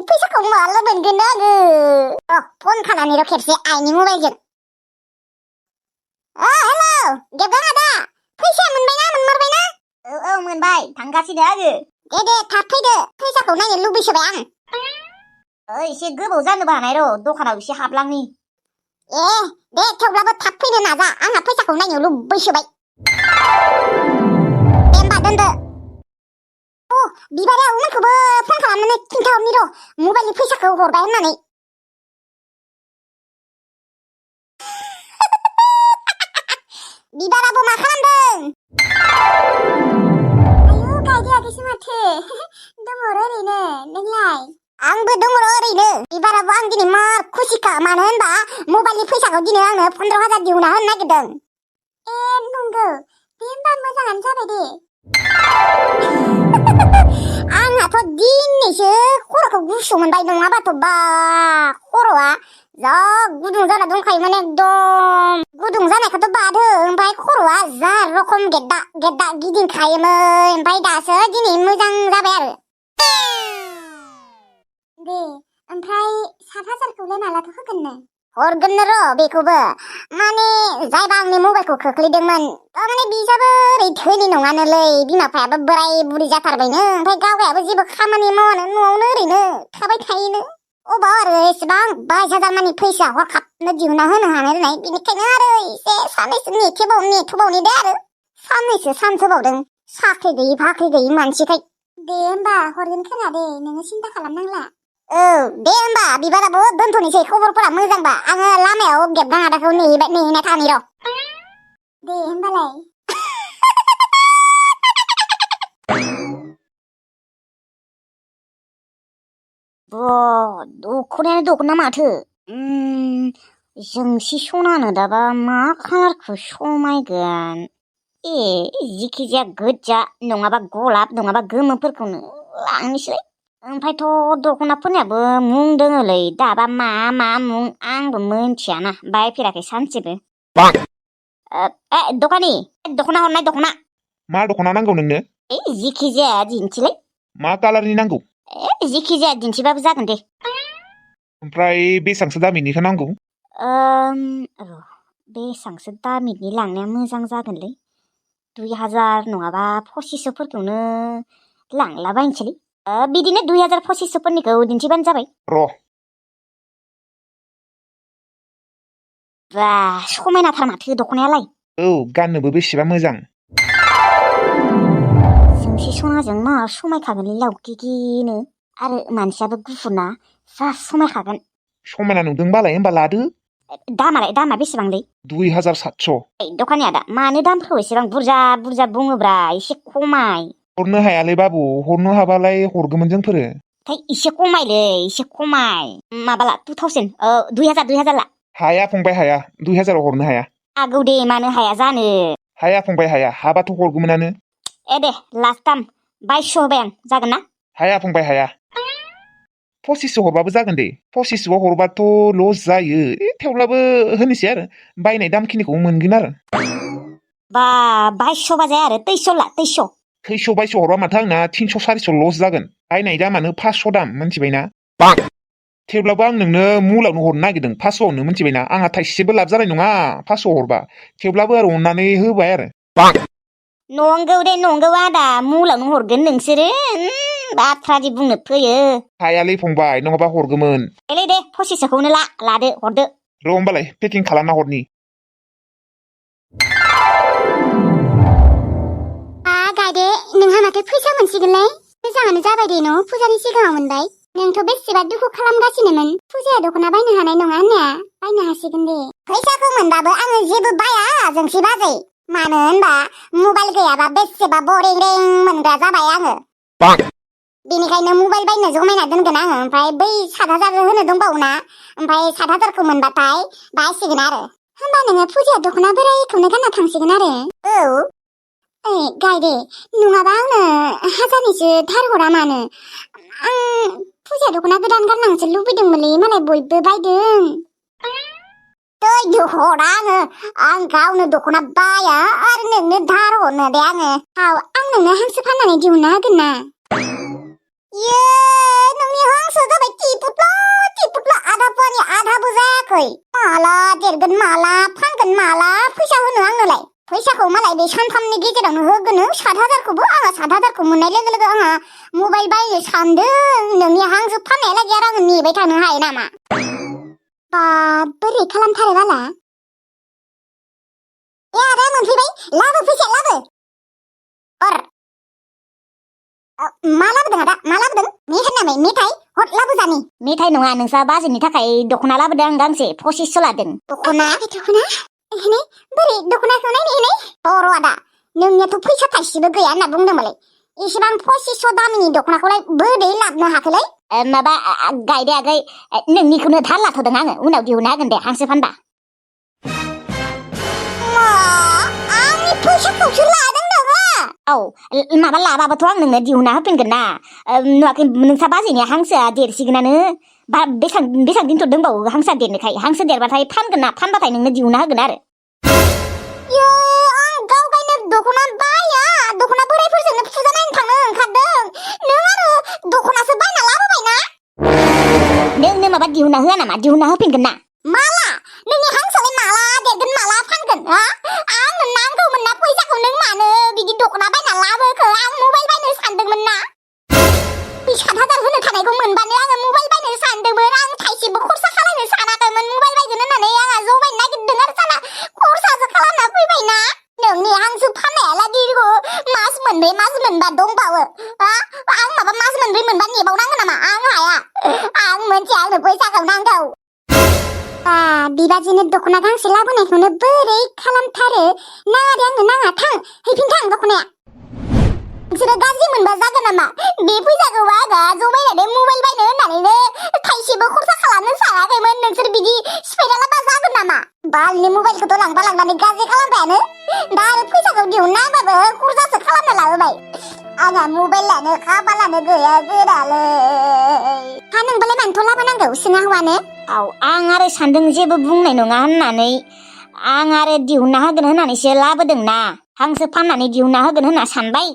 फैसाखौ माला मोनगोन आङो फन खालामनानै खेबसे आइनि मबाइलजों हेलौ गेबगां आदा फैसा मोनबायना मोनमारबायना औ मोनबाय थांगासिनो आङो दे थाब फैदो फैसाखौ नायनो लुबैसोबाय आं एसे गोबाव जानोबो हानाय र' दखानाव एसे हाबलांनि दे थेवब्लाबो थाब फैनो नाजा आंहा फैसाखौ नायनो लुबैसोबाय दे होमबा दोनदो बिबारा उमोनखौबो फन खालामनानै खिन्थाहरनि र' मबाइलनि फैसाखौ हरबाय होननानै बिबाराबो मा खालामदों आयु गायदेयाखैसो माथो दङ ओरैनो नोंलाय आंबो दङ ओरैनो बिबाराबो आं दिनै मार खुसिखा मानो होनबा मबाइलनि फैसाखौ दिनै आंनो 15,000 दिहुनना होनो नागिरदों नंगौ दे होनबा मोजाङानो जाबाय दे आंहाथ' दिनैसो खर'खौ गुसु मोनबाय नङाबाथ' बा खर'आ जा गुदुं जाना दंखायोमोन एकदम गुदुं जानायखौथ' बादो ओमफ्राय खर'आ जा रखम गेद्दा गेद्दा गिदिंखायोमोन ओमफ्राय दासो दिनै मोजां जाबाय आरो दे ओमफ्राय 7,000खौलाय मालाथो होगोननो हरगोननो र' बेखौबो माने जायबा आंनि मबाइलखौ खोख्लैदोंमोन थारमाने बिसाबो ओरै धोनि नङानोलै बिमा बिफायाबो बोराय बुरि जाथारबायनो ओमफ्राय गावगायाबो जेबो खामानि मावानो न'आवनो ओरैनो थाबाय थायोनो अबाव आरो एसेबां 22,000 मानि फैसा हरखाबनो दिहुनना होनो हानाय बेनिखायनो आरो एसे साननैसो नेथ'बावनि दे आरो साननैसो सानसोबावदों साख्रि गैयि बाख्रि गैयि मानसिखाय दे होमबा हरगोन खोना दे नोङो सिन्था खालामनांला दे होमबा बिबाराबो दोनथ'नोसै खबरफोरा मोजांबा आङो लामायाव गेबगां आदाखौ नेहैना थानि र' दे होमबालाय दख'नायानो दख'ना माथो जोंसि सनानो दाबा मा कालारखौ समायगोन जिखिजाया गोजा नङाबा गलाब नङाबा गोमोफोरखौनो लांनोसै ओमफ्रायथ' दख'नाफोरनियाबो मुं दोङोलै दाबा मा मुं आंबो मोनथियाना बायफेराखै सानसेबो दखानि दख'ना हरनाय दख'ना मा दख'ना नांगौ नोंनो जिखिजाया दिन्थिलै मा कालारनि नांगौ जिखिजाया दिन्थिबाबो जागोन दे ओमफ्राय बेसेबांसो दामिनिखौ नांगौ बेसेबांसो दामिनि लांनाया मोजां जागोनलै 2,000 नङाबा 2,500फोरखौनो लांलाबायनोसैलै बिदिनो 2,000 2,500फोरनिखौ दिन्थिबानो जाबाय र' बा समायनाथार माथो दख'नायालाय गाननोबो बेसेबा मोजां जोंसि सनाजों मा समायखागोनलै लावगिगिनो आरो मानसियाबो गुफुरना जा समायखागोन समायना नुदोंबालाय होमबा लादो दामा बेसेबांलै 2,700 दखानि आदा मानो दामखौ एसेबां बुरजा बुङोब्रा एसे खमाय हरनो हायालै बाबु हरनो हाबालाय हरगौमोन जोंफोरो एसे खमायलै एसे खमाय माबाला 2,000 2,000 ला हाया फंबाय हाया 2,000 हरनो हाया आगौ दे मानो हाया जानो हाया फंबाय हाया हाबाथ' हरगौमोनानो दे लास्ट दाम 2,200 होबाय आं जागोन ना हाया फंबाय हाया 2,500 हरबाबो जागोन दे 2,500 हरबाथ' लस जायो थेवब्लाबो होनोसै आरो बायनाय दामखिनिखौ मोनगोन आरो बा 2,200 बा जाया आरो 2,300 ला 2,300 2,200 हरबा माथो आंना 300-400 लस जागोन बायनाय दामानो 500 दाम मिथिबायना थेवब्लाबो आं नोंनो मुलावनो हरनो नागिरदों 500आवनो मिथिबायना आंहा थाइसेबो लाब जानाय नङा 500 हरबा थेवब्लाबो आरो अननानै होबाय आरो नंगौ आदा मुलावनो हरगोन नोंसोरो बाथ्रादि बुंनो फैयो हायालै फंबाय नङाबा हरगौमोन दे 2,500खौनो लादो हरदो र' होमबालाय पेकिं खालामना हरनि गायदे नोंहा माथो फैसा मोनसिगोनलाय मोजाङानो जाबाय दे न' फुजानि सिगाङाव मोनबाय नोंथ' बेसेबा दुखु खालामगासिनोमोन फुजाया दख'ना बायनो हानाय नङा होननाया बायनो हासिगोन दे फैसाखौ मोनबाबो आङो जेबो बाया जोंसि बाजै मानो होनबा मबाइल गैयाबा बेसेबा बरिं मोनग्रा जाबाय आङो बेनिखायनो मबाइल बायनो जमायना दोनगोन आङो ओमफ्राय बै 7,000 होनो दंबावोना ओमफ्राय 7,000खौ मोनबाथाय बायसिगोन आरो होमबा नोङो फुजाया दख'ना बोरायखौनो गानना थांसिगोन आरो गायदे नङाबा आंनो 1,000निसो धार हरा मानो आं फुजा दख'ना गोदान गाननांसो लुबैदोंमोनलै मालाय बयबो बायदों हरा आं गावनो दख'ना बाया आरो नोंनो धार हरनो दे आङो आं नोंनो हांसो फाननानै दिहुनना होगोन ना ये नोंनि हांसो जाबाय टिपुट्ला आधा फुवानि आधाबो जायाखै माला देरगोन माला फानगोन माला फैसा होनो आंनोलाय फैसाखौ मालाय बे सानथामनि गेजेरावनो होगोन 7,000खौबो आंहा 7,000खौ मोननाय लोगो लोगो आंहा मबाइल बायनो सानदों नोंनि हांसो फाननायालागै आरो आङो नेबाय थानो हायो नामा बा बोरै खालामथारो बाला ए आदा मोनफैबाय लाबो फैसा लाबो हर मा लाबोदों आदा मा लाबोदों मेथाइ हर लाबो जानि मेथाइ नङा नोंसा बाजैनि थाखाय दख'ना लाबोदों आं गांसे 2500 लादों दख'ना हनै बोरै दख'नाखौ नायनो र' आदा नोंनियाथ' फैसा थाइसेबो गैया होनना बुंदोंमोनलाय इसेबां 2500 दामनि दख'नाखौलाय बोरै लाबोनो हाखोलै माबा गायदे आगै नोंनिखौनो धार लाथ'दों आङो उनाव दिहुननो हागोन दे हांसो फानबा आंनि फैसाखौसो लादों नोङो औ माबा लाबाबोथ' आं नोंनो दिहुनना होफिनगोन ना नुवाखै नोंसा बाजैनि हांसोआ देरसिगोनानो बा बेसां दिनथ' दंबावो हांसोआ देरनोखाय हांसो देरबाथाय फानगोन ना फानबाथाय नोंनो दिहुनना होगोन आरो आं गावगायनो दख'ना बाया दख'ना बोरायफोरजोंनो फुजा नायनो थांनो ओंखारदों नों आरो दख'नासो बायना लाबोबायना नोंनो माबा दिहुनना होआ नामा दिहुनना होफिनगोन ना माला नोंनि हांसोआलाय माला देरगोन माला फानगोन आंनो नांगौमोन ना फैसाखौ नों मानो बिदि दख'ना बायना लाबोखो आं मबाइल बायनो सानदोंमोन ना बे 7,000 होनो थानायखौ मोनबानो आङो मबाइल बायनो सानदोंमोन आं थाइसेबो खरसा खालामनो सानाखैमोन मबाइल बायगोन होननानै आंहा जबायनो नागिरदों आरो साना खरसासो खालामना फैबायना नोंनि हांसो फाननायालागै मास मोनब्रै मास मोनबा दंबावो आं माबा मास मोनब्रै मोनबा नेबावनांगोन नामा आं हाया आं मोनथिया आंनो फैसाखौ नांगौ बिबादिनो दख'ना गांसे लाबोनायखौनो बोरै खालामथारो नाङा दे आंनो नाङा थां हैफिनथां दख'नाया नोंसोरो गाज्रि मोनबा जागोन नामा बे फैसाखौ आंहा जमायनानै मबाइल बायनो होननानैनो थाइसेबो खरसा खालामनो सानाखैमोन नोंसोर बिदि सिफायना जागोन नामा बालनि मबाइलखौथ' लांनानै गाज्रि खालामबायानो दा आरो फैसाखौ दिहुनना होबाबो खरसासो खालामना लाबोबाय आंहा मबाइल लानो खाफालानो गैया गोरालै नोंबालाय मानोथ' लाबोनांगौ सोङा हौवानो औ आं आरो सानदों जेबो बुंनाय नङा होननानै आं आरो दिहुनना होगोन होननानैसो लाबोदों ना हांसो फाननानै दिहुनना होगोन होनना सानबाय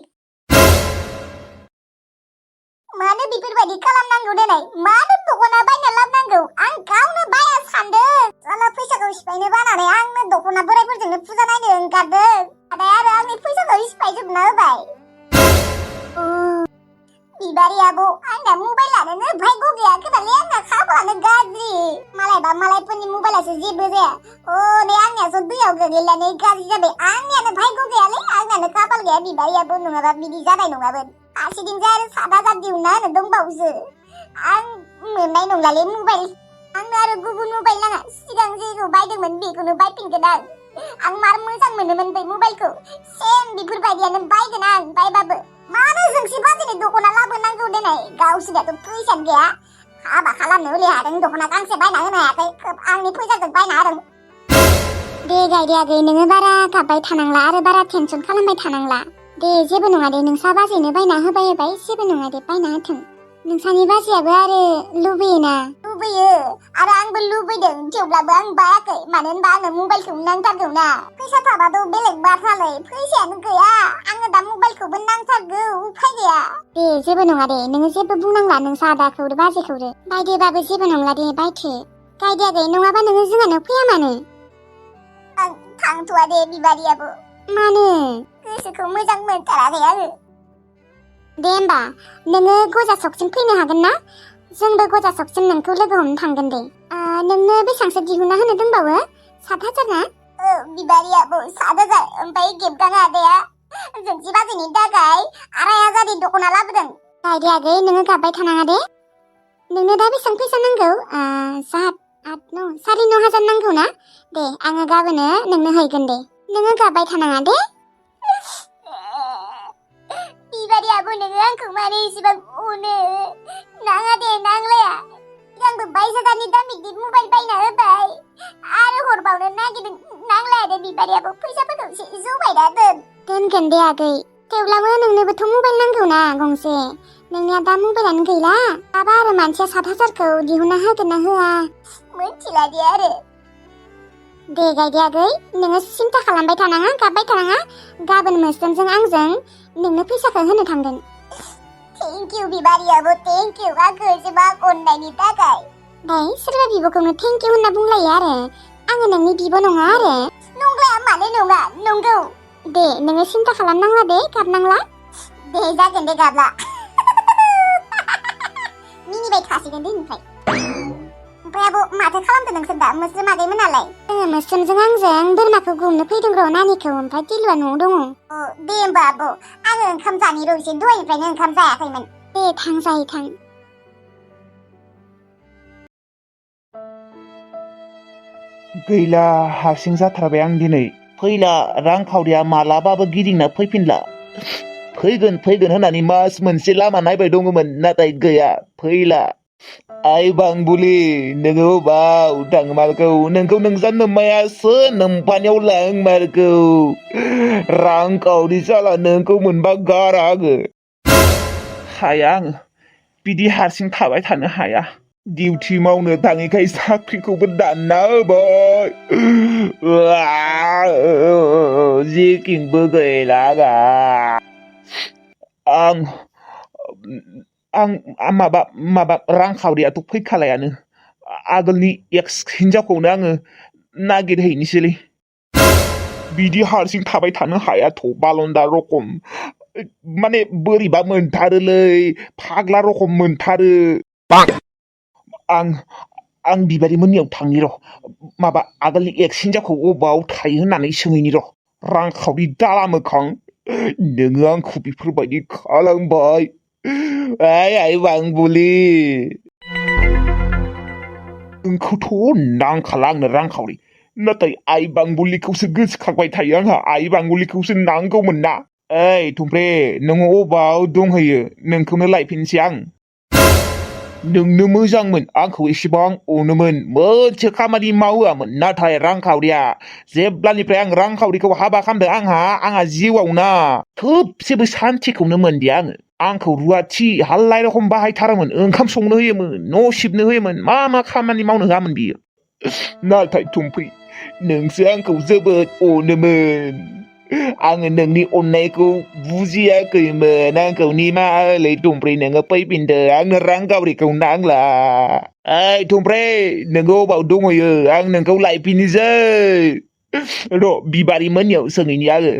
मानो बेफोरबायदि खालामनांगौ देनाय मानो दख'ना बायना लाबोनांगौ आं गावनो बाया सानदों साला फैसाखौ सिफायनो बानानै आंनो दख'ना बोरायफोरजोंनो फुजा नायनो ओंखारदों नाथाय आरो आंनि फैसाखौ सिफायजोबना होबाय बिबारि आबौ आंना मबाइलानो भाग्य गैया खोनालै आंना खाफालानो गाज्रि मालायबा मालायफोरनि मबाइलासो जेबो जाया नै आंनियासो दैयाव गोग्लैनानै गाज्रि जाबाय आंनियानो भाग्य गैयालै आंनानो खाफाल गैया बिबारि आबौ नङाबा बिदि जानाय नङामोन फारसेथिंजाय आरो 7,000 दिहुनना होनो दंबावोसो आं मोननाय नंलालै मबाइल आंनो आरो गुबुन मबाइल नाङा सिगां जेखौ बायदोंमोन बेखौनो बायफिनगोन आं मार मोजां मोनोमोन बै मबाइलखौ सेम बेफोरबायदियानो बायगोन आं बायबाबो मानो जोंसि बाजैनि दख'ना लाबोनांगौ देनाय गावसोरनाथ' फैसानो गैया हाबा खालामनो हले हादों दख'ना गांसे बायना होनो हायाखै खोब आंनि फैसाजों बायना होदों दे गायदे आगै नोङो बारा गाबबाय थानांला आरो बारा टेनसन खालामबाय थानांला दे जेबो नङा दे नोंसा बाजैनो बायना होबाय जेबो नङा दे बायना होथों नोंसानि बाजैयाबो आरो लुबैयो आरो आंबो लुबैदों थेवब्लाबो आं बायाखै मानो होनबा आंनो मबाइलखौ नांथारगौ ना फैसा थाबाथ' बेलेग बाथ्रालै फैसायानो गैया आङो दा मबाइलखौबो नांथारगौ उफाय गैया दे जेबो नङा दे नोङो जेबो बुंनांला नोंसा आदाखौ बाजैखौ बायदोबाबो जेबो नंला दे बायथे गायदे आगै नङाबा नोङो जोंहानाव फैया मानो आं थांथ'वा दे बिबारियाबो मानो गोसोखौ मोजां मोनथाराखै आङो दे होमबा नोङो गजा सकसिम फैनो हागोन ना जोंबो गजा सकसिम नोंखौ लोगो हमनो थांगोन दे नोंनो बेसेबांसो दिहुनना होनो दंबावो 7,000 ना बिबारियाबो 7,000 ओमफ्राय गेबगां आदाया जोंसि बाजैनि थाखाय 2,500 दख'ना लाबोदों गायदे आगै नोङो गाबबाय थानाङा दे नोंनो दा बेसेबां फैसा नांगौ 9,500 नांगौ ना दे आङो गाबोनो नोंनो हैगोन दे नोङो गाबबाय थानाङा दे बिबारियाबो नोङो आंखौ मानो इसेबां अनो नाङा दे नांलाया आंबो 22,000 दामनि मबाइल बायना होबाय आरो हरबावनो नागिरदों नांलाया दे बिबारियाबो फैसाफोरखौ एसे जमायना दोनगोन दे आगै थेवब्लाबो नोंनोबोथ' मबाइल नांगौ ना गंसे नोंनिया दा मबाइलानो गैला दाबा आरो मानसिया 7,000खौ दिहुनना होगोन ना होआ मोनथिला दे आरो दे गायदे आगै नोङो सिन्था खालामबाय थानाङा गाबबाय थानाङा गाबोन मोस्रोमजों आंजों नोंनो फैसाखौ होनो थांगोन थेंक इउ बिबारियाबो थेंक इउ आंखौ एसेबां अननायनि थाखाय दाय सोरबा बिब'खौनो थेंक इउ होनना बुंलायो आरो आङो नोंनि बिब' नङा आरो नंलाया मानो नङा नंगौ दे नोङो सिन्था खालामनांला दे गाबनांला दे जागोन दे गाबला मिनिबाय थासिगोन दे ओमफ्राय आब' माथो खालामदों नोंसोर दा मोस्रोम आगैमोनालाय जोङो मोस्रोमजों आंजों बोरमाखौ गुमनो फैदों र' नानिखौ ओमफ्राय टिलुआ न'आव दङ दे होमबा आब' आङो ओंखाम जानि र' एसे दहायनिफ्रायनो ओंखाम जायाखैमोन दे थां जायै थां गैला हारसिं जाथारबाय आं दिनै फैला रांखावरिया मालाबाबो गिदिंना फैफिनला फैगोन होननानै मास मोनसे लामा नायबाय दङमोन नाथाय गैया फैला आइ बांबुलि नोङो बाव थांमारगौ नोंखौ नोंजा नोम्मायासो नोम्फानियाव लांमारगौ रांखावरि जाला नोंखौ मोनबा गारा आङो हाया आङो बिदि हारसिं थाबाय थानो हाया डिउटि मावनो थाङैखाय साख्रिखौबो दानना होबाय जेकिंबो गैला गा आं माबा रांखावरियाथ' फैखालायानो आगोलनि एक्स हिनजावखौनो आङो नागिरहैनोसैलै बिदि हारसिं थाबाय थानो हायाथ' बालन्दा रखम माने बोरैबा मोनथारोलै फाग्ला रखम मोनथारो आं बिबारि मोननियाव थांनि र' माबा आगोलनि एक्स हिनजावखौ अबाव थायो होननानै सोंहैनि र' रांखावरि दाला मोखां नोङो आंखौ बेफोरबायदि खालामबाय आइ बांबुलि नोंखौथ' नांखाला आंनो रांखावरि नाथाय आइ बांबुलिखौसो गोसोखांबाय थायो आंहा आइ बांबुलिखौसो नांगौमोन ना ओइ थुमफ्रे नोङो अबाव दंहैयो नोंखौनो लायफिनसै आं नोंनो मोजांमोन आंखौ एसेबां अनोमोन मोनसे खामानि मावोआमोन नाथाय रांखावरिया जेब्लानिफ्राय आं रांखावरिखौ हाबा खालामदों आंहा जिउआव ना थोबसेबो सान्थिखौनो मोनदिया आंखौ रुवाथि हाल्लाय रखम बाहायथारोमोन ओंखाम संनो होयोमोन न' सिबनो होयोमोन मा खामानि मावनो होआमोन बियो नाथाय थुमफ्रि नोंसो आंखौ जोबोद अनोमोन आङो नोंनि अननायखौ बुजियाखैमोन आंखौ निमाहा होलै थुमफ्रि नोङो फैफिनदो आंनो रांखावरिखौ नांला ओइ थुमफ्रि नोङो अबाव दंहैयो आं नोंखौ लायफिननोसै र' बिबारि मोननियाव सोंहैनि आङो